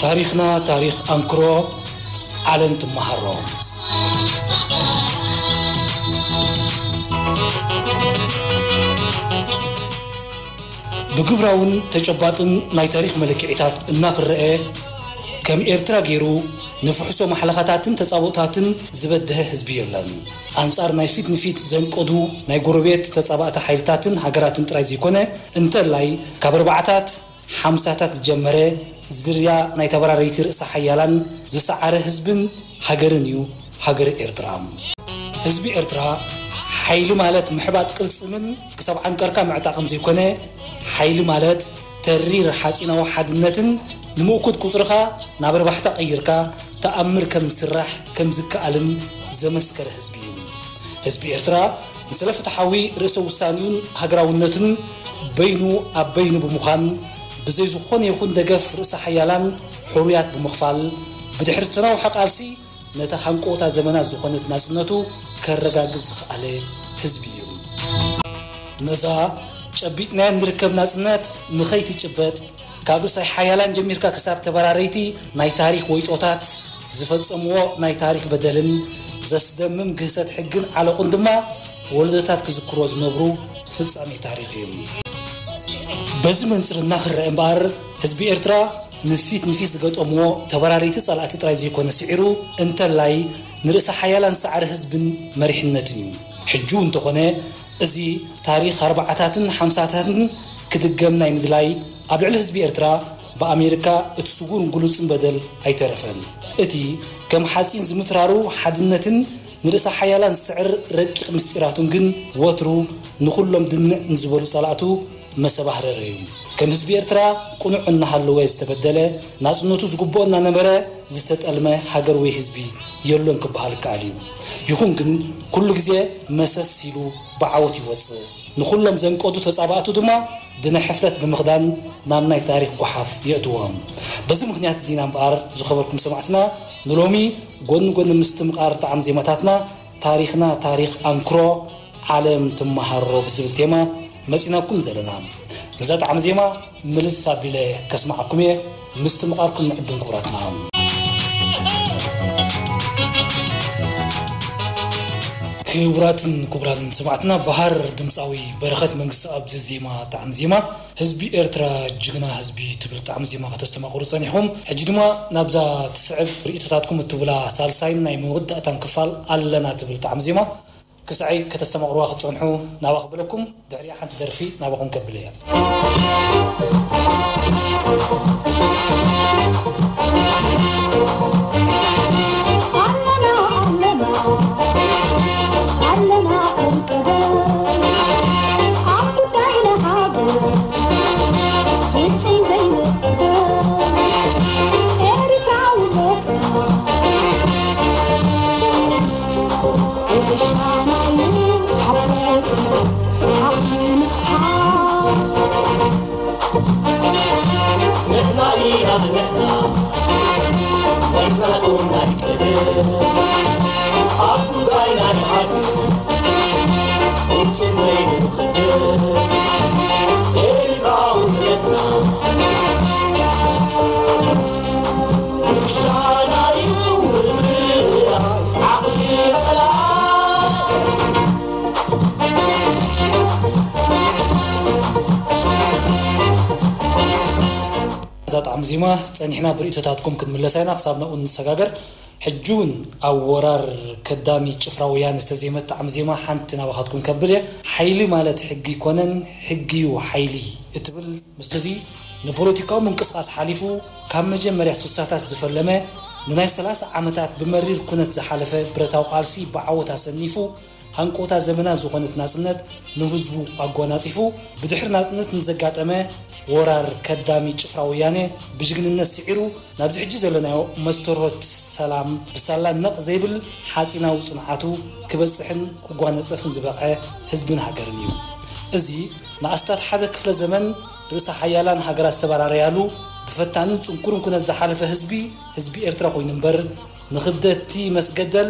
ታሪኽና ታሪኽ ኣንክሮ፣ ዓለም ትመሃሮ። ብግብራውን ተጨባጥን ናይ ታሪኽ መለክዒታት እናኽረአ፣ ከም ኤርትራ ገይሩ ንፍሕሶ ማሕለኻታትን ተጻብኦታትን ዝበደሀ ህዝቢ የለን። ኣንጻር ናይ ፊት ንፊት ዘንቀዱ ናይ ጎረቤት ተጻባእቲ ሓይልታትን ሃገራትን ጥራይ ዘይኮነ፣ እንተላይ ካብ ኣርባዓታት ሓምሳታት ዝጀመረ ዝድርያ ናይ ተበራረይቲ ርእሰ ሓያላን ዝሰዓረ ህዝብን ሃገርን እዩ ሃገረ ኤርትራ። ህዝቢ ኤርትራ ሓይሊ ማለት ምሕባጥ ቅልጽምን ክሳብ ዓንቀርካ ምዕጣቕን ዘይኮነ፣ ሓይሊ ማለት ተሪር ሓጺናዊ ሓድነትን ንምእኩት ቁጽርኻ ናብ ረባሕታ ቀይርካ ተኣምር ከም ዝስራሕ ከም ዝከኣልን ዘመስከረ ህዝቢ እዩ። ህዝቢ ኤርትራ ንስለ ፍትሓዊ ርእሰ ውሳኔኡን ሃገራውነቱን በይኑ ኣብ በይኑ ብምዃን ብዘይ ዝኾነ ይኹን ደገፍ ርእሰ ሓያላን ሕሩያት ብምኽፋል ብድሕሪ ዝተናውሐ ቃልሲ ነታ ሃንቀውታ ዘመናት ዝኾነት ናጽነቱ ከረጋግጽ ዝኸኣለ ህዝቢ እዩ። ነዛ ጨቢጥናያ ንርከብ ናጽነት ንኸይትጭበጥ ካብ ርእሳይ ሓያላን ጀሚርካ ክሳብ ተበራረይቲ ናይ ታሪኽ ወይጦታት ዝፈጸምዎ ናይ ታሪኽ በደልን ዘስደምም ግህሰት ሕግን ዓለቑን ድማ ወለዶታት ክዝክሮ ዝነብሩ ፍጻሜ ታሪኽ እዩ። በዚ መንጽር እናኽረአ እምበኣር ህዝቢ ኤርትራ ንፊት ንፊት ዝገጠምዎ ተበራረይቲ ጸላእቲ ጥራይ ዘይኮነ ስዒሩ እንተላይ ንርእሰ ሓያላን ሰዓሪ ህዝብን መሪሕነትን እዩ። ሕጂ እውን እንተኾነ እዚ ታሪኽ ኣርባዓታትን ሓምሳታትን ክድገም ናይ ምድላይ ኣብ ልዕሊ ህዝቢ ኤርትራ ብኣሜሪካ እቲ ስጉርን ግሉጽን በደል ኣይተረፈን። እቲ ከም ሓጺን ዝምትራሩ ሓድነትን ንርእሰ ሓያላን ዝስዕር ረቂቕ ምስጢራቱን ግን ወትሩ ንኹሎም ድንዕ ንዝበሉ ጸላእቱ መሰባህረረ እዩ። ከም ህዝቢ ኤርትራ ቅኑዕ እናሃለወ ዝተበደለ፣ ናጽነቱ ዝግብኦ እናነበረ ዝተጠልመ ሃገር ወይ ህዝቢ የሎን ክበሃል ይከኣል እዩ። ይኹን ግን ኩሉ ግዜ መሰስ ኢሉ ብዓወት ይወጽእ። ንኹሎም ዘንቀዱ ተጻባእቱ ድማ ድነ ሕፍረት ብምኽዳን ናብ ናይ ታሪኽ ጓሓፍ የእትዎም። በዚ ምኽንያት እዚና እምበኣር ዝኸበርኩም ሰማዕትና ንሎሚ ጎኒ ጎኒ ምስትምቓር ጣዕሚ ዜማታትና ታሪኽና ታሪኽ ኣንክሮ ዓለም ትመሃሮ ብዝብል ቴማ መጺናኩም ዘለና። ነዛ ጣዕሚ ዜማ ምልስ ኣቢለ ከስምዓኩም እየ። ምስትምቓርኩም ንዕድም ክቡራትና። ክቡራትን ክቡራን ሰማዕትና፣ ባህር ድምፃዊ በረኸት መንግስቱ ኣብዚ ዜማ፣ ጣዕሚ ዜማ ህዝቢ ኤርትራ ጅግና ህዝቢ ትብል ጣዕሚ ዜማ ከተስተማቕሩ ጸኒሕኩም። ሕጂ ድማ ናብዛ ትስዕብ ርእይቶታትኩም እትብላ ሳልሳይን ናይ መወዳእታን ክፋል ኣለና ትብል ጣዕሚ ዜማ ክሳዕይ ከተስተማቕሩዋ ክትጸንሑ ናባ ክብለኩም፣ ድሕሪኣ ሓንቲ ደርፊ ናባኹም ከብል እየ። ኣለና፣ ኣለና፣ ኣለና ክንቅበል፣ ኣብ ጉዳይና ሃገር፣ ግልጺ ዘይንቅበል፣ ኤርትራውነትና፣ ውርሻና እዩ፣ ሓፍረትና፣ ሓቕና፣ ንሕና ኢና ንሕና፣ ንሕና ቁም ናይ ቀደም፣ ኣብ ጉዳይ ናይ ዓዲ፣ ፍጹም ዘይንኽድም፣ ኤርትራውነትና፣ ውርሻና እዩ፣ ውርሻ፣ ዓቕሊ ጠላት። እዛ ጣዕሚ ዜማ ጸኒሕና ብርእይቶታትኩም ክንምለሳ ኢና፣ ክሳብ ናብኡ ንሰጋገር። ሕጂ እውን ኣብ ወራር ከዳሚ ጭፍራ ወያነ ዝተዜመት ጣዕሚ ዜማ ሓንቲ ናባኻትኩም ከብል እየ። ሓይሊ ማለት ሕጊ ኣይኮነን፣ ሕጊ እዩ ሓይሊ እትብል ምስዚ ንፖለቲካዊ ምንቅስቓስ ሓሊፉ ካብ መጀመርያ ሱሳታት ዝፈለመ ንናይ ሰላሳ ዓመታት ብመሪር ኩነት ዝሓለፈ ብረታዊ ቃልሲ ብዓወት ኣሰኒፉ ሃንቀውታ ዘመናት ዝኾነት ናጽነት ንህዝቡ ኣጎናጺፉ፣ ብድሕሪ ናጽነት ንዘጋጠመ ወራር ከዳሚ ጭፍራ ወያነ ብጅግንነት ስዒሩ፣ ናብዚ ሕጂ ዘለናዮ መስተርሆት ሰላም ብሳላ ነቕ ዘይብል ሓጺናዊ ጽንዓቱ ክበጽሕን ክጓነጸፍን ዝበቕዐ ህዝብን ሃገርን እዩ። እዚ ንኣስታት ሓደ ክፍለ ዘመን ርእሰ ሓያላን ሃገራት ዝተበራረያሉ ብፈታንን ጽንኩርን ኩነት ዝሓለፈ ህዝቢ፣ ህዝቢ ኤርትራ ኮይኑ እምበር፣ ንኽብደት'ቲ መስገደል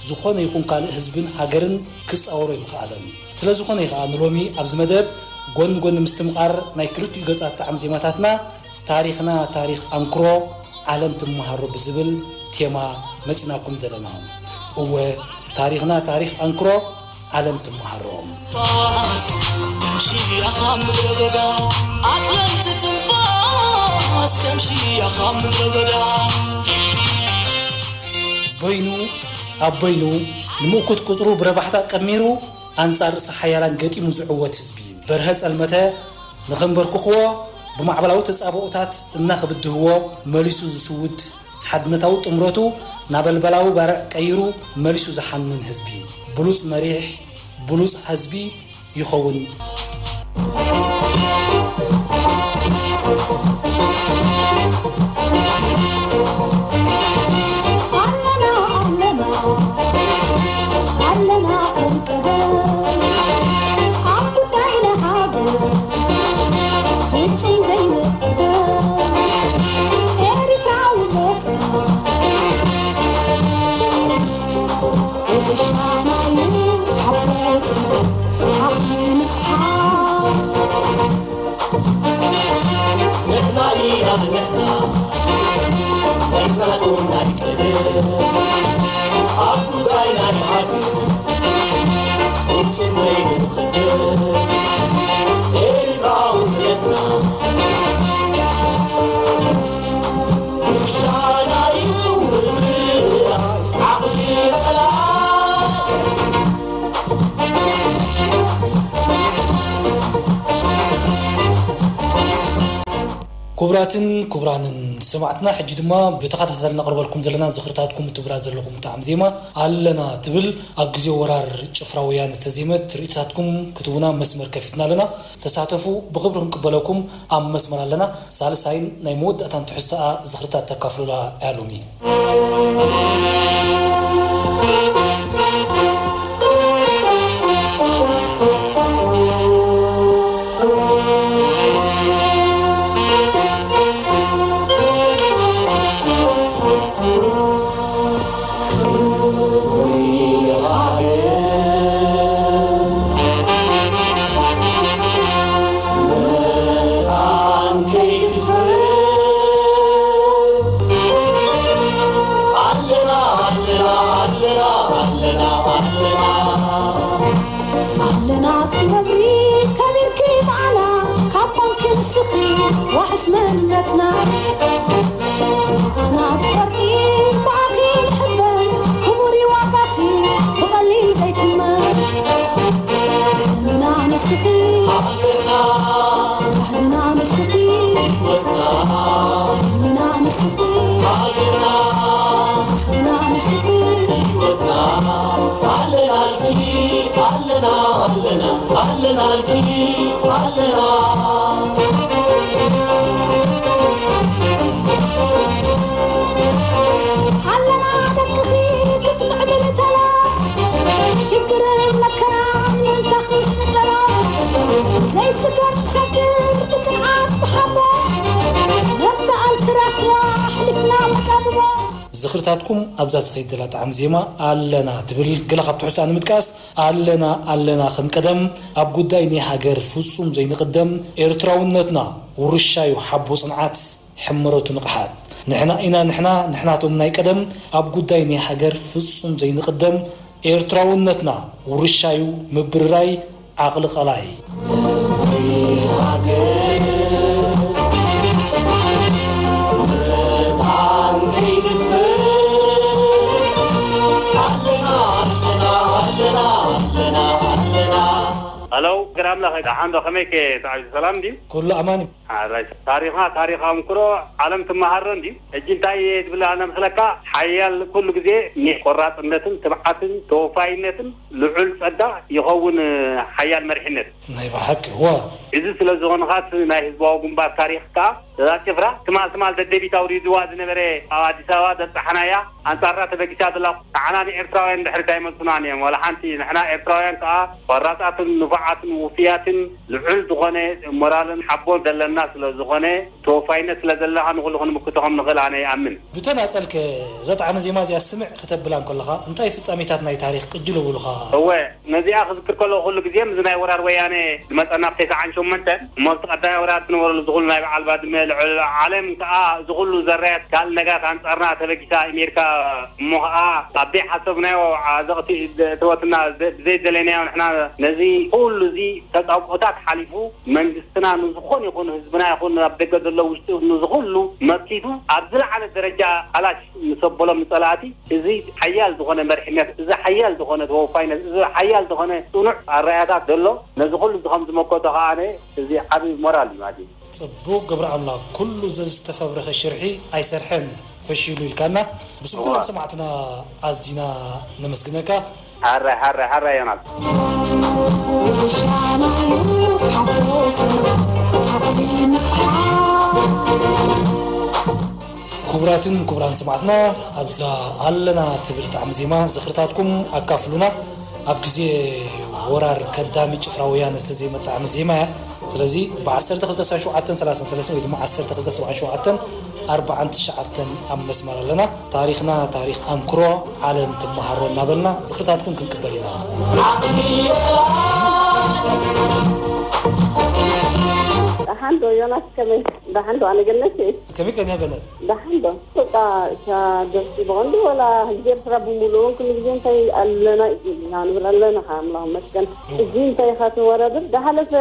ዝኾነ ይኹን ካልእ ህዝብን ሃገርን ክጻወሮ ኣይምኸኣለን። ስለ ዝኾነ እዩ ከኣ ንሎሚ ኣብዚ መደብ ጎኒ ጎኒ ምስትምቓር ናይ ክልቲኡ ገጻት ጣዕሚ ዜማታትና ታሪኽና ታሪኽ ኣንክሮ፣ ዓለም ትመሃሮ ብዝብል ቴማ መጺናኩም ዘለና። እወ፣ ታሪኽና ታሪኽ ኣንክሮ፣ ዓለም ትመሃሮ። በይኑ ኣብ በይኑ ንምእኩት ቁጽሩ ብረባሕታ ቀሚሩ ኣንጻር ርእሰ ሓያላን ገጢሙ ዝዕወት ህዝቢ እዩ። በርሀ ጸልመተ ንኸንበርክኽዎ ብማዕበላዊ ተጻብኦታት እናኸብድህዎ መሊሱ ዝስውድ ሓድነታዊ ጥምረቱ ናበልበላዊ ባርዕ ቀይሩ መሊሱ ዝሓንን ህዝቢ እዩ። ብሉጽ መሪሕ፣ ብሉጽ ህዝቢ ይኸውን። ኣለና ኣለና ኣለና ክንቀበል ኣብ ጉዳይ ናይ ሃገር ፍጹም ዘይንቀበል ኤርትራውነትና። ክቡራትን ክቡራንን ሰማዕትና፣ ሕጂ ድማ ብተኸታታሊ ነቕርበልኩም ዘለና ዝኽርታትኩም ትብላ ዘለኹም ጣዕም ዜማ ኣለና ትብል፣ ኣብ ግዜ ወራር ጭፍራ ወያነ ዝተዜመት ርእይቶታትኩም ክትቡና መስመር ከፊትና ኣለና። ተሳተፉ፣ ብኽብሪ ክንቅበለኩም ኣብ መስመር ኣለና። ሳልሳይን ናይ መወዳእታን ትሕዝቶኣ ዝኽርታት ተካፍሉላ እያ ሎሚ። ኣለና ክነብሪ ከቢርኪ መዓላ ካብ ኮንኪ ንስኺ ዋሕስ መንነትና። ንዓና ትፈርዲ ብኣኺ ንሕበን ክቡር እዩ ዋጋኺ ብቐሊል ዘይትመን። ንና ንስኺ ባህልና ንስኺ ህይወትና። ንና ንስኺ ባህልና ንስኺ ህይወትና። ኣለናልኪ ኣለና ኣለና ኣለናልኪ ኣለና። ኣለና ደቅኺ ክትምዕብል ተላ ሽግርን መከራን ምእንታኺ ንጸላ። ዘይስገር ሰግር ብጽንዓት ብሓቦ ነብቲ ኣልትራኽዋ ኣሕሊፍና መቃብቦ። ዝኽርታትኩም ኣብዛ ትኸይድ ዘላ ጣዕሚ ዜማ ኣለና ትብል። ገለ ካብ ትሕዝቶኣ ንምጥቃስ፣ ኣለና ኣለና ከም ቀደም ኣብ ጉዳይ ናይ ሃገር ፍጹም ዘይንቕደም፣ ኤርትራውነትና ውርሻዩ ሓቦ ጽንዓት ሕመረቱ ንቕሓት። ንሕና ኢና ንሕና ንሕናቶም ናይ ቀደም ኣብ ጉዳይ ናይ ሃገር ፍጹም ዘይንቕደም፣ ኤርትራውነትና ውርሻዩ ምብርራይ ዓቕሊ ቀላይ። ሃሎ፣ ግራ ኣምላኽ፣ ደሓን ዶ? ከመይ ከ ሰዓቢ ሰላም ድዩ? ኩሉ ኣማን እዩ። ሓራይ ታሪኽና ታሪኽ ኣንክሮ ዓለም ትመሃሮ እንድዩ። ሕጂ እንታይ እየ ዝብል ኣነ መስለካ? ሓያል ኩሉ ግዜ ኒ-፣ ቆራጽነትን ትብዓትን ተወፋይነትን ልዑል ጸጋ ይኸውን ሓያል መሪሕነት። ናይ ብሓቂ፣ እዋ። እዚ ስለ ዝኾንኻስ ናይ ህዝባዊ ግንባር ታሪኽ ከኣ እዛ ጭፍራ ትማል ትማል ደደቢት ኣውሪድዋ ዝነበረ ኣብ ኣዲስ ኣበባ ዘብጻሕናያ ኣንጻርና ተበጊሳ ዘላ ንዓና ንኤርትራውያን ድሕሪት ኣይመልሱናን እዮም። ዋላ ሓንቲ ንሕና ኤርትራውያን ከኣ ቆራጻትን ንፉዓትን ውፍያትን ልዑል ዝኾነ ሞራልን ሓቦን ዘለና ስለ ዝኾነ፣ ተወፋይነት ስለ ዘለካ ንኹሉ ክንምክቶ ከም ንኽእል ኣነ ይኣምን። ብተናጸልከ እዛ ጣዕመ ዜማ እዚኣ ስምዕ ክተብላ እንከለኻ፣ እንታይ ፍጻሜታት ናይ ታሪኽ ቅጅል ኣብሉኻ? እወ፣ ነዚኣ ክዝክር ከለኹ ኩሉ ግዜ፣ ምስዚ ናይ ወራር ወያነ ዝመጸና ብ ተስዓን ሸሞንተን፣ እሞ ኣብቲ ቀዳማይ ወራር ዝነበረሉ ዝኹሉ ናይ በዓል ባድመ፣ ልዕሊ ዓለም ከኣ እዚ ኩሉ ዘራያት ካልእ ነገራት ኣንጻርና ተበጊሳ ኣሜሪካ፣ እሞ ከኣ ኣብ ዘይሓሰብናዮ ዓዘቕቲ እተወትና፣ ዘ-፣ ብዘይደለናዮ ንሕና ነዚ ኩሉ እዚ ተጻብኦታት ሓሊፉ መንግስትና ንዝኾነ ይኹን ህዝብና ይኹን ኣብ ደገ ዘሎ ውሽጢ ንዝኹሉ መኪቱ ኣብ ዝለዓለ ደረጃ ኣላሽ ምስ ኣበሎም ንጸላእቲ፣ እዚ ሓያል ዝኾነ መሪሕነት፣ እዚ ሓያል ዝኾነ ተወፋይነት፣ እዚ ሓያል ዝኾነ ጽኑዕ ኣረኣእያታት ዘሎ፣ ነዚ ኩሉ እዚ ከም ዝመከቶ ከኣ ኣነ እዚ ዓቢ ሞራል እዩ ማለት እዩ። ጽቡቕ ገብረ ኣምላክ፣ ኩሉ ዘዝተፈብረኸ ሽርሒ ኣይሰርሐን፣ ፈሺሉ ኢልካና። ብስም ኩሎም እዋ። ሰማዕትና ኣዚና ነመስግነካ። ሓራይ፣ ሓራይ፣ ሓራይ ዮናስ። ክቡራትን ክቡራን ሰማዕትና፣ ኣብዛ ኣለና ትብል ጣዕሚ ዜማ ዝኽርታትኩም ኣካፍሉና። ኣብ ግዜ ወራር ከዳሚ ጭፍራ ወያነ ዝተዜመ ጣዕሚ ዜማ እያ። ስለዚ ብ ዓሰርተ ክልተ ሰብዓን ሸውዓተን ሰላሳን ሰለስተ ወይ ድማ ዓሰርተ ክልተ ሰብዓን ሸውዓተን ኣርባዓን ትሽዓተን ኣብ መስመር ኣለና። ታሪኽና ታሪኽ ኣንክሮ፣ ዓለም ትመሃሮ እናበልና ዝኽርታትኩም ክንቅበል ኢና። ደሓን ዶ ዮናስ፣ ከመይ? ደሓን ዶ? ኣነ ገነት እየ። ከመይ ቀንያ ገነት? ደሓን ዶ? በቃ እታ ደርፊ ብቐንዱ ወላ ህዝቢ ኤርትራ ብምሉኡ ኩሉ ግዜ እንታይ ኣለና ኢና ንብል ኣለና፣ ከዓ ኣምላኽ ይመስገን። እዋ። እዚ እንታይ ኢኻ ተወዳድር? ዝሓለፈ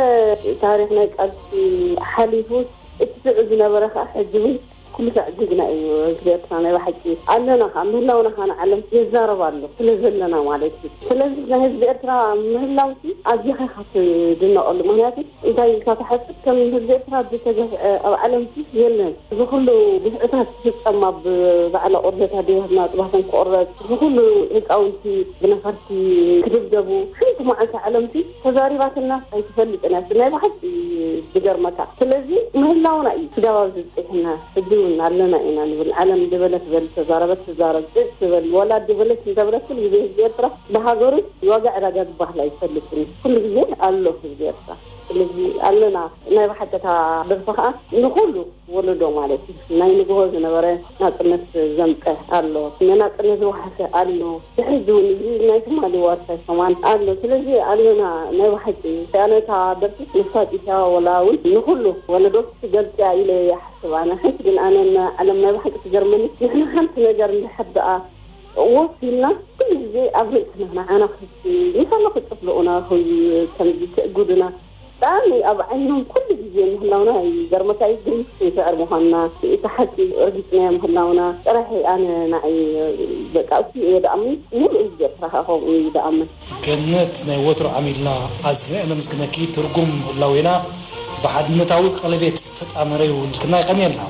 ታሪኽ ናይ ቃልሲ ሓሊፉ እቲ ሽዑ ዝነበረ ከዓ ሕጂ እውን ኩሉ ሳዕ ጅግና እዩ ህዝቢ ኤርትራ። ናይ ብሓቂ ኣለና ከዓ፣ ምህላውና ከዓ ንዓለም ይዛረብ ኣሎ ስለ ዘለና ማለት እዩ። ስለዚ ናይ ህዝቢ ኤርትራ ምህላውሲ ኣዚኻ ኢኻ ትድነቐሉ። ምኽንያቱ እንታይ ኢልካ ትሓስብ? ከም ህዝቢ ኤርትራ ዝተገፍዐ ኣብ ዓለም ሲ የለን። እዚ ኩሉ ግፍዕታት ዝፍጸም ኣብ ባዕላ ቁርደት ኣዴታትና ኣጥባተን ክቑረጽ፣ እዚ ኩሉ ህፃውንቲ ብነፈርቲ ክድብደቡ፣ ሓንቲ መዓልቲ ዓለም ሲ ተዛሪባትና ኣይትፈልጥን እያ። ናይ ብሓቂ ዝገርመካ። ስለዚ ምህላውና እዩ ክዳባብ ዝብፅሕና። ሕጂ እውን ኣለና ኢና ንብል። ዓለም ድበለት በል፣ ተዛረበት ትዛረብ፣ ፅፅ ትበል። ዋላ ድበለት እንተብለት ኩሉ ግዜ ህዝቢ ኤርትራ ብሃገሩ ዋጋ ዕዳጋ ዝበሃል ኣይፈልጥን እዩ። ኩሉ ግዜ ኣሎ ህዝቢ ኤርትራ። ስለዚ ኣለና። ናይ ብሓቂ እታ ደርፊ ከዓ ንኹሉ ወለዶ ማለት እዩ። ናይ ንግሆ ዝነበረ ናጽነት ዘምጸ ኣሎ። ንናጽነት ዝወሓሰ ኣሎ። ብሕጂ እውን እዚ ናይ ትማሊ ዋርሳይ ከማን ኣሎ። ስለዚ ኣለና ናይ ብሓቂ። ኣነ እታ ደርፊ መሳጢት እያ፣ ወላ እውን ንኹሉ ወለዶ ትገልጽ እያ ኢለ ይሓስብ ኣነ። ሕጂ ግን ኣነ ዓለም ናይ ብሓቂ ትገርመኒ። ንሕና ሓንቲ ነገር እንድሕር ደኣ ወሲልና ኩሉ ግዜ ኣብ ርእስና ንዓና ክስ-፣ ንሳና ክጭፍልቑና፣ ከምዚ ክእጉዱና፣ ብጣዕሚ ኣብ ዓይኖም ኩሉ ግዜ ምህላውና ይገርመካ እዩ። ግን ስዕር ምዃንና፣ እቲ ሓቂ ረጊጽናዮ ምህላውና ጥራሕ ኣነ ንዓይ በቃ እሱ እየ ደኣምን፣ ሙሉእ ህዝቢ ኤርትራ ከዓ ከምኡ እዩ ደኣምን። ገነት ናይ ወትሩ ዓሚልና ኣዝና ነመስግነኪ። ትርጉም ህላዌና ብሓድነታዊ ቀለቤት ዝተጣመረ ይውን ኢልክና የቐንየልና።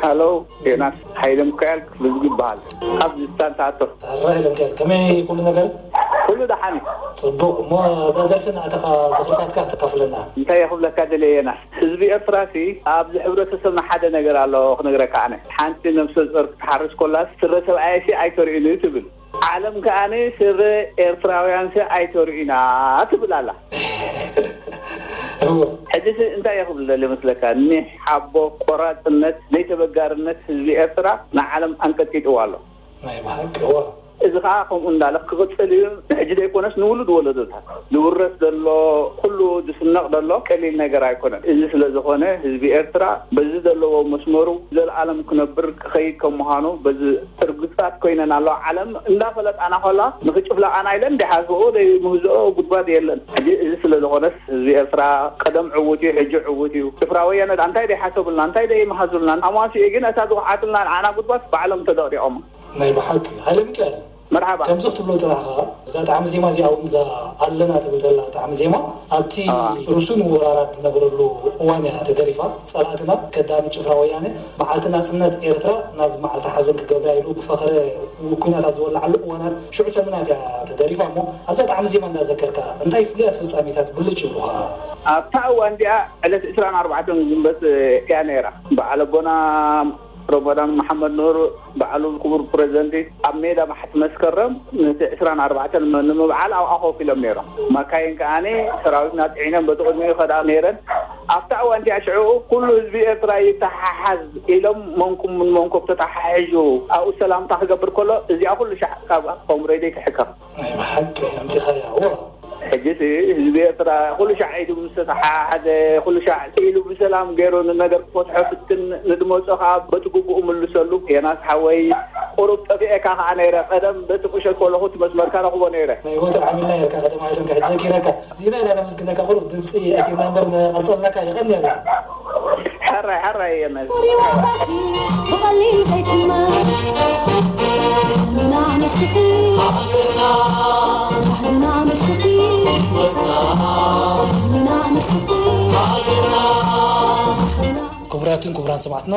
ሃሎ፣ ዮናስ፣ ሃይለ ሚካኤል ክፍለ ዝጉ ይበሃል። ካብ ዝስታን ተኣቶ። ኣረ፣ ሃይለ ሚካኤል፣ ከመይ ኩሉ ነገር? ኩሉ ደሓን እዩ። ጽቡቕ። እሞ እዛ ደርፊ እናእተኻ ዝኽርታትካ ክተካፍለና። እንታይ እየ ክብለካ ደልየ፣ ዮናስ? ህዝቢ ኤርትራሲ ኣብዚ ሕብረተሰብና ሓደ ነገር ኣሎ ክነግረካ ኣነ። ሓንቲ ነብሰ ጾር ክትሓርስ ኮላስ ስረ ሰብኣየሲ ኣይተርእዩን እዩ ትብል። ዓለም ከኣኒ ስረ ኤርትራውያንሲ ኣይተርእዩና ትብል ኣላ። እወ። ሕጂሲ እንታይ እየ ክብል ደልየ መስለካ? ኒሕ፣ ሓቦ፣ ቆራጽነት፣ ዘይተበጋርነት ህዝቢ ኤርትራ ንዓለም ኣንቀጥቂጥዋ ኣሎ። ናይ ብሓቂ፣ እወ። እዚ ኸዓ ከምኡ እንዳለ ክቕጽል እዩ። ንሕጂ ዘይኮነስ ንውሉድ ወለዶታት ዝውረስ ዘሎ፣ ኩሉ ዝስነቕ ዘሎ ቀሊል ነገር ኣይኮነን። እዚ ስለ ዝኾነ ህዝቢ ኤርትራ በዚ ዘለዎ መስመሩ ዘልኣለም ክነብር ክኸይድ ከም ምዃኑ በዚ ርግጻት ኮይነን ኣለዋ። ዓለም እንዳፈለጣና ከላ ንኽጭፍለቓና ኢለን እንዳሓስብኦ ዘይምህዝኦ ጉድጓድ የለን። ሕጂ እዚ ስለ ዝኾነስ ህዝቢ ኤርትራ ቀደም ዕዉት እዩ፣ ሕጂ ዕዉት እዩ። ጭፍራ ወያነ እንታይ ደይሓሰቡልና፣ እንታይ ደይመሃዙልና። ኣማስዩ ግን እታ ዝወዓትልና ንዓና ጉድጓድ ባዕሎም ተደቕዲቖማ። ናይ ብሓቂ። ሃይለ ሚካኤል፣ መርሓባ። ከምዚ ክትብሎ ጥራሕ ኸዓ፣ እዛ ጣዕሚ ዜማ እዚኣ እውን፣ እዛ ኣለና ትብል ዘላ ጣዕሚ ዜማ፣ ኣብቲ ኣዋ። ርሱን ወራራት ዝነበረሉ እዋን እያ ተደሪፋ። ጸላእትና፣ ከዳሚ ጭፍራ ወያነ፣ መዓልቲ ናጽነት ኤርትራ ናብ መዓልቲ ሓዘን ክገብራ ኢሉ ብፈኸረ ኲናት ኣብ ዝወላዓሉ እዋናት፣ ሽዑ ሰሙናት እያ ተደሪፋ። እሞ ኣብዛ ጣዕሚ ዜማ እናዘከርካ፣ እንታይ ፍሉያት ፍጻሜታት ብልጭ ይብሉኻ? ኣብታ እዋን እዚኣ ዕለት ዕስራን ኣርባዕተን ግንቦት እያ ነይራ። በዓል ኣቦና ረመዳን መሓመድ ኑር፣ በዓሉ ክቡር ፕረዚደንት፣ ኣብ ሜዳ ባሕቲ መስከረም ነቲ ዕስራን ኣርባዕተን ንምብዓል ኣብኣ ኮፍ ኢሎም ነይሮም። መካይን ከኣኒ ሰራዊትና ጽዒነን በቲ ቅድሚኡ ይኸዳ ነይረን። ኣብታ እዋን እቲኣ ሽዑ ኩሉ ህዝቢ ኤርትራ ይተሓሓዝ ኢሎም መንኩም ምን መንኮብ ተተሓሒዙ ኣብኡ ሰላምታ ክገብር ከሎ እዚኣ ኩሉ ሻዕ ካብ ኮምሬደይ ክሕከኽ። ናይ ብሓቂ ኣምጺኻያ። እዋ። ሕጂ እቲ ህዝቢ ኤርትራ ኩሉ ሻዕ ኢዱ ምስ ተተሓሓዘ፣ ኩሉ ሻዕ ኢሉ ብሰላም ገይሩ ንነገር ክፈትሖ ፍትን፣ ንድመጾ ከኣ በቲ ግቡኡ ምልሰሉ። ዮናስ ሓወይ፣ ቁሩብ ጠፊኤካ ከኣ ነይረ። ቀደም በቲ ቁሸት ከለኹ እቲ መስመርካ ረኽቦ ነይረ። ናይ ወትሩ ዓሚልና ነርካ፣ ቀደም ኣይተንካ፣ ሕጂ ዘኪረካ። ዜና ኢና ነመስግነካ፣ ቁሩብ ድምጺ ኣእቲና እምበር፣ መቐጸልናካ። የቐንየልና። ሕራይ፣ ሕራይ፣ የመን። ብቐሊል ዘይትመ። ክቡራትን ክቡራን ሰማዕትና፣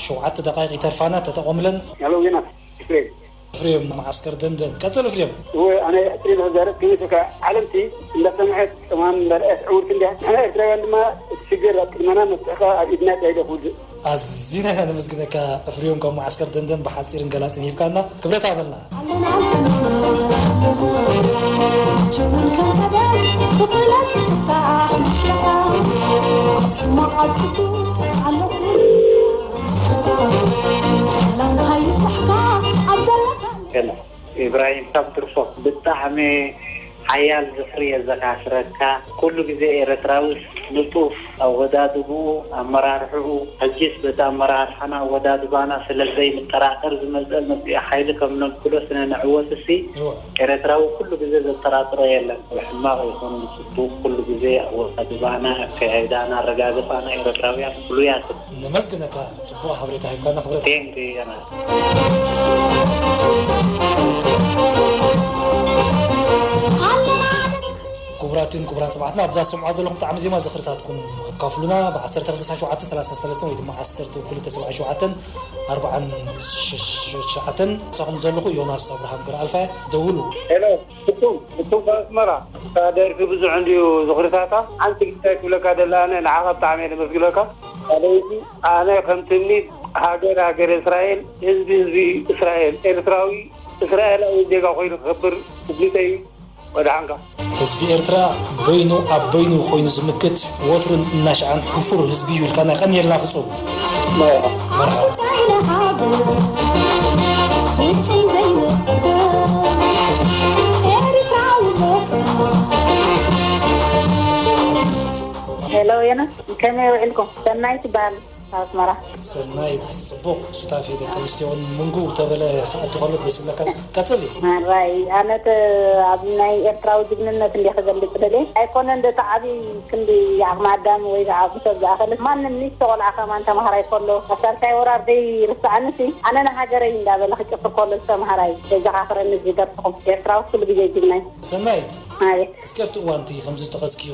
ሸውዓተ ደቃይቕ ይተርፋና፣ ተጠቐሙለን። ሄሎ፣ ዜና ኤፍሬም። ኤፍሬም፣ መዓስከር ደንደን። ቀጽል ኤፍሬም። እወ፣ ኣነ ኤፍሬም ክዛረብ ከመይ ኢልካ፣ ዓለምቲ እንዳሰምዐት፣ ከማን እንዳረኣየት ዕውርቲ እንድያ። ንሕና ኤርትራውያን ድማ እቲ ሽግር ኣብ ቅድመና፣ መፍትሒ ከኣ ኣብ ኢድና ጥራይ ኢለ ክውድእ። ኣዚና ኢና ነመስግነካ ኤፍሬም፣ ካብ መዓስከር ደንደን ብሓጺርን ገላጽን ሂብካና። ክብረት ሃበልና። ሰላምታ ይብዛሕካ ኣብ ዘለካ። ሄሎ፣ ኢብራሂም ካብ ድርፎ። ብጣዕሚ ሓያል ዝኽሪ እየ ዘካፍረካ። ኩሉ ግዜ ኤርትራዊ ንጡፍ ኣወዳድብኡ፣ ኣመራርሕኡ፣ ሕጂስ በቲ ኣመራርሓና ኣወዳድባና ስለ ዘይንጠራጠር ዝመጽእ መጺኡ ሓይሊ ከም ነብሎ ስነ ንዕወትሲ፣ እወ። ኤርትራዊ ኩሉ ግዜ ዘጠራጥሮ የለን። ብሕማቕ ይኹን ብጽቡቕ ኩሉ ግዜ ኣወዳድባና፣ ኣከያይዳና፣ ኣረጋግጻና ኤርትራውያን ፍሉያት። ነመስግነካ፣ ጽቡቕ ሓበሬታ ሂብካና፣ ክብረት። Thank you፣ ዮናስ። ክቡራትን ክቡራን ሰማዕትና፣ ኣብዛ ዝሰምዑዋ ዘለኹም ጣዕሚ ዜማ ዝኽርታትኩም ኣካፍሉና። ብ ዓሰርተ ክልተ ሰብዓ ሸውዓተ ሰላሳ ሰለስተ ወይ ድማ ዓሰርተ ክልተ ሰብዓ ሸውዓተ ኣርብዓን ትሽዓተን። ምሳኹም ዘለኹ ዮናስ ኣብርሃም ገረኣልፋ እየ። ደውሉ። ሄሎ፣ እቱም፣ እቱም ካብ ኣስመራ። እታ ደርፊ ብዙሕ እንድዩ ዝኽርታታ። ሓንቲ ግዜ ክብለካ ደላ፣ ኣነ ንዓኻ ብጣዕሚ እየ ዘመስግነካ። ካልኣይቲ፣ ኣነ ከም ትምኒት ሃገር፣ ሃገር እስራኤል፣ ህዝቢ፣ ህዝቢ እስራኤል፣ ኤርትራዊ፣ እስራኤላዊ ዜጋ ኮይኑ ክኸብር ትምኒተይ እዩ። ወድሓንካ። ህዝቢ ኤርትራ በይኑ ኣብ በይኑ ኮይኑ ዝምክት፣ ወትሩን እናሻዕን ሕፉር ህዝቢ እዩ ኢልካና። የቐንየልና ፍጹም። መርሓባ። ሄሎ፣ ዮናስ፣ ከመይ ውዒልኩም? ሰናይት ይበሃል፣ ካብ ኣስመራ። ሰናይት፣ ጽቡቕ። ሱታፌ ደቂ ኣንስትዮ እውን ምንጉ ተበለ ክኣቱ ከሎ ደስ ይብለካ። ቀጽሊ። ማራይ፣ ኣነ ተ-፣ ኣብ ናይ ኤርትራዊ ጅግንነት እንዲየ ክገልጽ ደልየ። ኣይኮነን ዶ እቲ ዓቢ ክንዲ ዓቕሚ ኣዳም ወይ ዓቕሚ ሰብ ዝኣኸለ፣ ማንም ንእሽቶ ቆልዓ ከማን ተማሃራይ ከሎ፣ ኣብ ሳልሳይ ወራር ዘይርስዓንሲ፣ ኣነ ንሃገረይ እንዳበለ ክጭፍር ከሎ ዝተማሃራይ የዘኻኽረኒ እዚ ደርፍኹም። ኤርትራዊ ኩሉ ግዜ ጅግናይ። ሰናይት፣ ኣቤት። እስከ ኣብቲ እዋን እቲ ከምዚ ዝጠቐስክዮ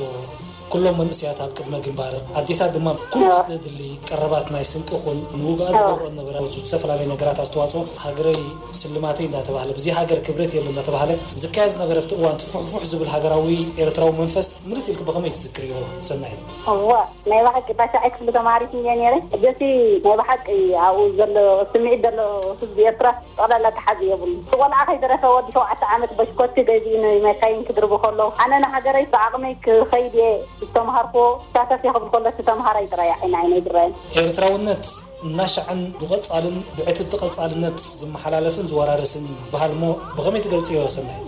ኩሎም መንእሰያት ኣብ ቅድመ ግንባር፣ ኣዴታት ድማ ኩሉ ኣዎ። ዘድሊ ቀረባት ናይ ስንቂ ኹን ንውግኣ ኣዎ። ዝገብርኦ ዝነበራ ዝተፈላለዩ ነገራት ኣስተዋጽኦ፣ ሃገረይ ስልማተይ እንዳተባህለ፣ ብዘይ ሃገር ክብረት የለን እንዳተባህለ ዝካየድ ዝነበረ ኣብቲ እዋን እቲ ፉሕፉሕ ዝብል ሃገራዊ ኤርትራዊ መንፈስ ምልስ ኢልኪ ብኸመይ ትዝክርዮ ሰናይት? እዋ፣ ናይ ብሓቂ ታሽዓይ ክፍሊ ተማሃሪት እንድየ ነይረ። ሕጂሲ ናይ ብሓቂ ኣብኡ ዘሎ ስምዒት ዘሎ ህዝቢ ኤርትራ ጠቕላላ ተሓዚ የብሉ። እቲ ቆልዓ ከይደረፈ ወዲ ሸውዓተ ዓመት በሽኮቲ ገዚኡ ንመካይን ክድርቡ ከለዉ፣ ኣነ ንሃገረይ ብዓቕመይ ክኸይድ እየ፣ ዝተምሃርኩዎ ክሳተፍ እየ ክብል ከሎ፣ እቲ ተምሃራይ ጥራይ ዓይኒ ዓይነይ ዝረኣየኒ። ኤርትራውነት እናሻዕን ብቐጻልን ብዕትብቲ ቀጻልነት ዝመሓላለፍን ዝወራረስን እዩ ይበሃል እሞ፣ ብኸመይ ትገልጽዮ ሰናይ?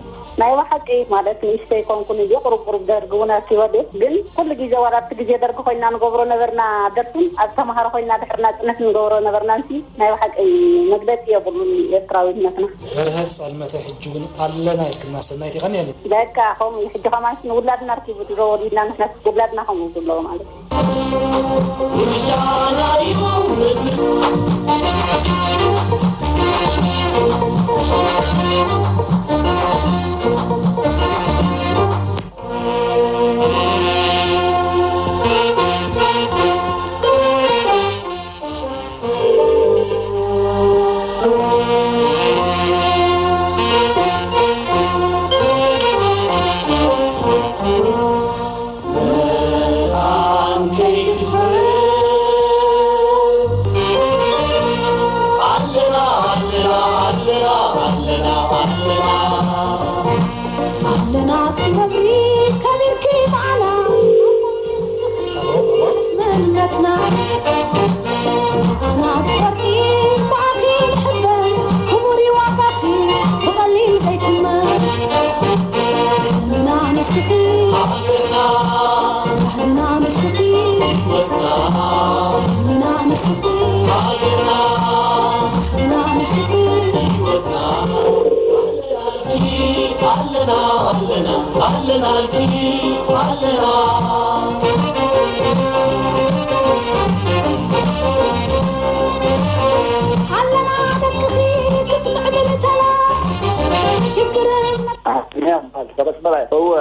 ናይ ብሓቂ ማለት ንእሽተይ ኮንኩ ንዜ ቁሩብ ቁሩብ ደርጊ እውን ኣኪበ ድየ፣ ግን ኩሉ ግዜ ዋላ ኣብቲ ግዜ ደርጊ ኮይና ንገብሮ ነበርና ደርፍን ኣብ ተምሃሮ ኮይና ድሕሪ ናጽነት ንገብሮ ነበርና እንሲ ናይ ብሓቂ መግለጺ የብሉን ኤርትራዊነትና። በርሀ ጸልመተ ሕጂ እውን ኣለና ኢልክና ሰናይት፣ የቐንየልና። በቃ ከምኡ እዩ። ሕጂ ከማንስ ንውላድና ኣርኪቡ ድሮ ወሊድና ንሕናስ ውላድና ከምኡ ዝብለዎ ማለት እዩ።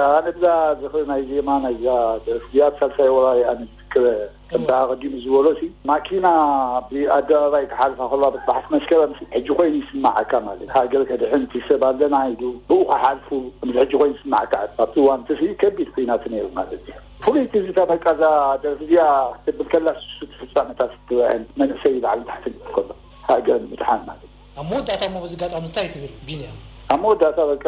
ኣነ ብዛ ዝኽሪ ናይ ዜማ ናይዛ ደርፊ እዚኣ ብሳልሳይ ወራሪ ኣነ ዝዝክረ። ከምቲ ኣቐዲሙ ዝበሎ ሲ ማኪና ብኣደባባይ ክሓልፋ ከለዋ በቲ ባሕቲ መስከረም ሲ ሕጂ ኮይኑ ይስማዓካ ማለት እዩ። ሃገር ከድሕን እቲ ሰብ ኣለና ኢሉ ብኡ ክሓልፉ ከምዚ ሕጂ ኮይኑ ይስማዓካ። ኣብቲ እዋን እቲ ሲ ከቢድ ኩናት ነይሩ ማለት እዩ። ፍሉይ ትዝታ በቃ እዛ ደርፊ እዚኣ ክትብል ከላ ሱት ፍጻመታት ትረአን መንእሰይ ላዕሊ ታሕቲ ከሎ ሃገር ምድሓን ማለት እዩ። ኣብ መወዳእታ እሞ በዚ ኣጋጣሚ እንታይ ትብል ቢንያም? ኣብ መወዳእታ በቃ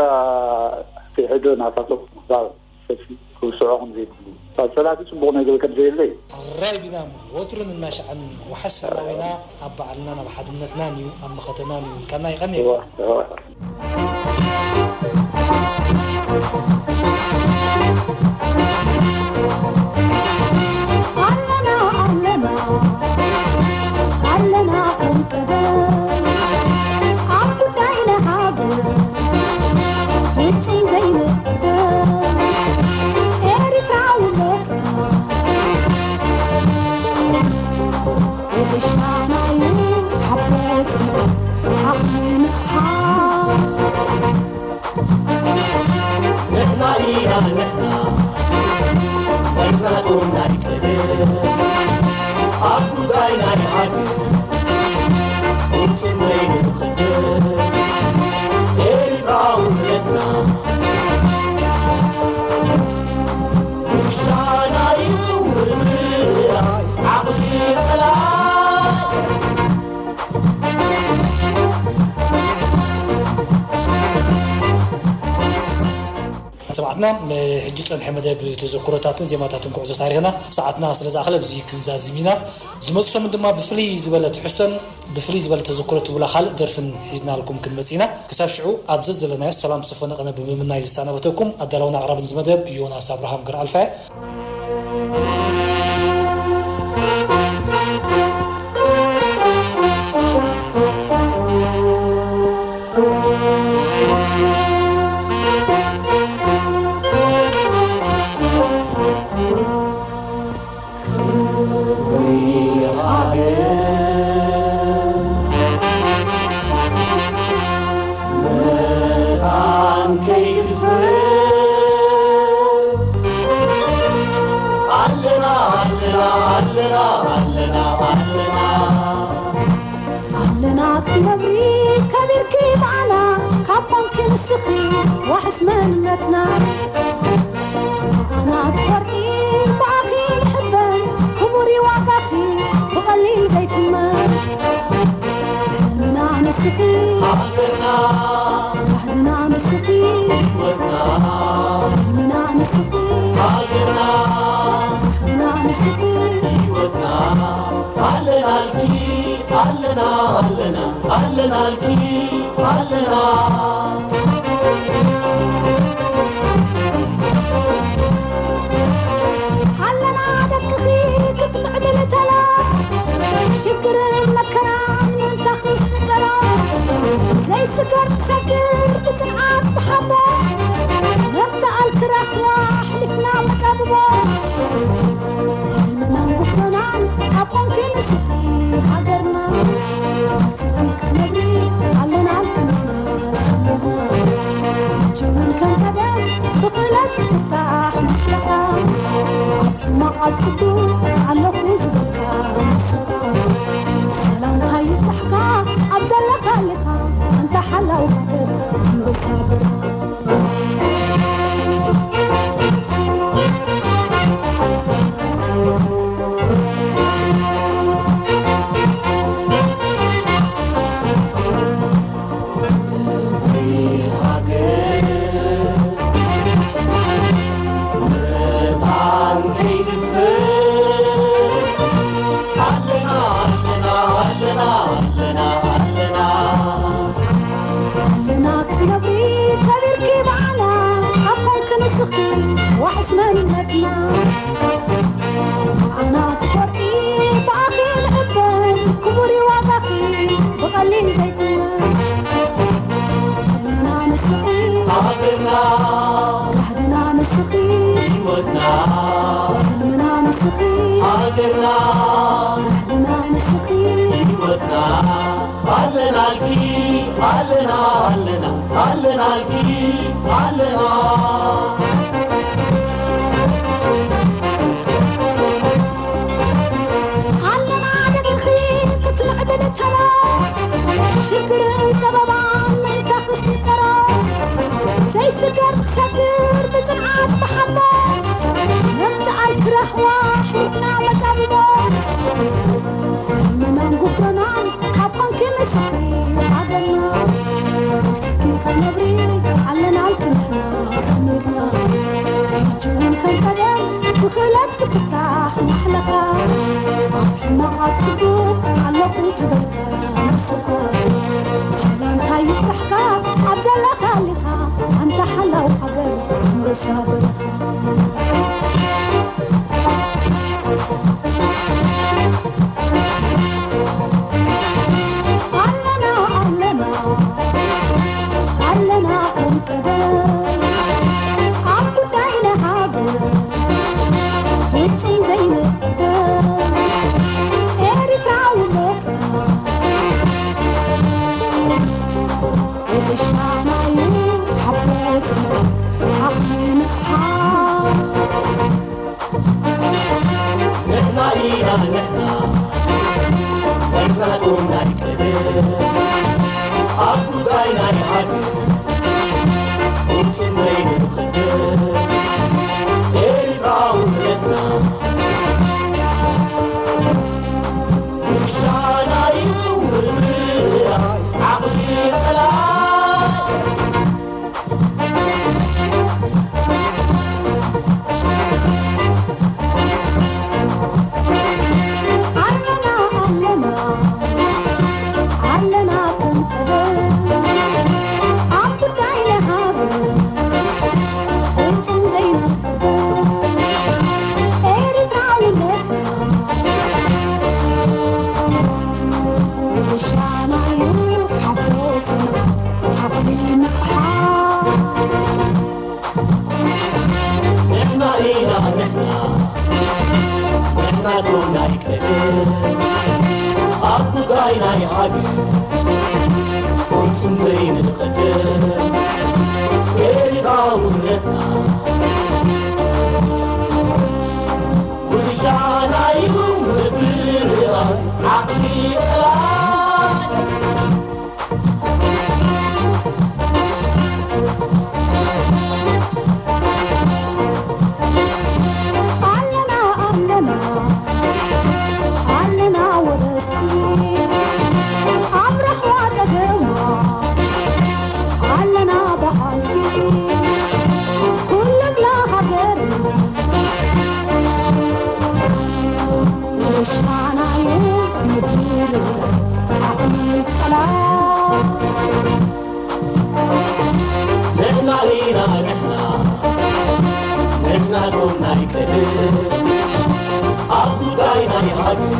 እቲ ሕዶ ናታቶም ምኽባር ሰልፊ ክውስዖ ከም ዘይብሉ፣ ኣብ ጸላእቲ ጽቡቕ ነገር ከም ዘየለ እዩ። ሕራይ ቢንያም፣ ወትሩን እናሻዕን ወሓስ ሰማዊና ኣብ ባዕልናን ኣብ ሓድነትናን እዩ፣ ኣብ መኸተናን እዩ ኢልካና። የቐንየልና። እዋ፣ እዋ። ኣለና ኣለና ኣለና ከም ቀደም ኣብ ጉዳይ ናይ ሃገር ፍጹም ዘይንቅደም ኤርትራውነትና ውርሻናዩ ሓቦት ሓቕንኻ ንሕና ኢና ንሕና መርናቶም ናይ ቀደም ኣብ ጉዳይ ናይ ሃገር ፍጹም ዘይንቕደም ኤርትራውነትና ውሻናዩ ምርምራይ ዓቕሊ ምቕላይ። ሰማዕትና፣ ሕጂ ጸንሐ መደብ ተዘክሮታትን ዜማታትን ጉዕዞ ታሪኽና ሰዓትና ስለ ዝኣኸለ፣ ኣብዚ ክንዛዝም ኢና። ዝመጽእ ሰሙን ድማ ብፍልይ ዝበለ ትሕዝቶን ብፍልይ ዝበለ ተዘክሮ ትብላ ካልእ ደርፍን ሒዝናልኩም ክንመጽእ ኢና። ክሳብ ሽዑ፣ ኣብ ዘዘለናዮ ሰላም ዝሰፈነ ቅነ ብምምናይ ዝሰናበተኩም ኣዳላውን ኣቕራብን እዚ መደብ ዮናስ ኣብርሃም ገርኣልፋ እየ። ኣለና ክነብሪ ከቢርኪ ብኣና ካብ ኮንኪ ንስኺ ዋሕስ መንነትና። ኣና ትፈርዲ ብኣኺ ንሕበን ክቡር እዩ ዋጋኺ ብቐሊል ዘይትመን። ሕልምና ንስኺ ሃገርና ባህልና ንስኺ ህይወትና ሕልምና ንስኺ ሃገርና ባህልና ንስኺ ህይወትና ኣለናልኪ ኣለና ኣለና ኣለናልኪ ኣለና። ኣለና ደቅኺ ክትምዕብል ተላ ሽግርን መከራን ምእንታኺ ንገራ ዘይስገር ትሰግር ብጽንዓት ብሓቦ ነብቲ ኣልክራኽዋ ኣሕሊፍና መቃብቦ ሕልምናን ጉዕዞናን ኣብ ኮንኪ ንስኺ ሃገርና። ክርን ከበባን ምእንታ ክፍጠሮ ዘይስገር ክሰግር ብጽንዓት ብሓቦ መብትኣይ ክረኽዋ ሒዝና መጻብቦ መናን ጉብሮናን ካብ ኮንኪ ንስኺ ሃገርና ንስኺ ከነብሪ ኣለና ኢልክንሕና ከነብና ሕጂ እውን ከም ቀደም ብኽእለት ክፍታሕ ማሕለኻ ኣብ ሕማቕ ኣብ ጽቡቕ ኣለኹ ዝበልካ ንስኻ ሰላምታ ይብዛሕካ ኣብ ዘለኻሊኻ ኣንታ ሓላው ሃገር ኣንበሳ በረኻ ኣለና ኣለና ኣለና ከም ቀደም ኣብ ጉዳይ ናይ ሃገር ፍጹም ዘይንቅደም ኤርትራውነትና ውርሻናዩ ሓፍረትና ሓቕንኻ ንሕና ኢና ንሕና ንሕና ቁም ናይ ቀደም ኣብ ጉዳይ ናይ ሃገር ፍጹም ዘይንቅደም ኤርትራውነትና ውርሻናዩ ምርምራይ ዓቕሊ ጠላት ኣለና ኣለና ኣለና ከም ቀደም ኣብ ጉዳይ ናይ ሃገር ፍጹም ዘይንቅደም ኤርትራውነትና ውርሻናዩ ሓፍረትና ሓቕሊ ምቕሓል ንሕና ኢና ንሕና ንሕና ዶ ናይ ቀደም ኣብ ጉዳይ ናይ ሃገር ፍጹም ዘይንቅደም ኤርትራውነትና ውርሻናዩ ምብርራይ ዓቕሊ ጠላት ኣለና ኣለና ኣለና ወረስቲ ኣብ ራህዋ ጸገማ ኣለና በሃልቲ ኩሉ ብላ ሃገር ውርሻናዩ ምድር ዓቕሊ ጠላት ንሕና ኢና ንሕና ንሕና ዶ ናይ ቀደም ኣብ ጉዳይ ናይ ሃገር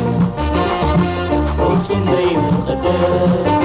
ፍጹም ዘይንቅደም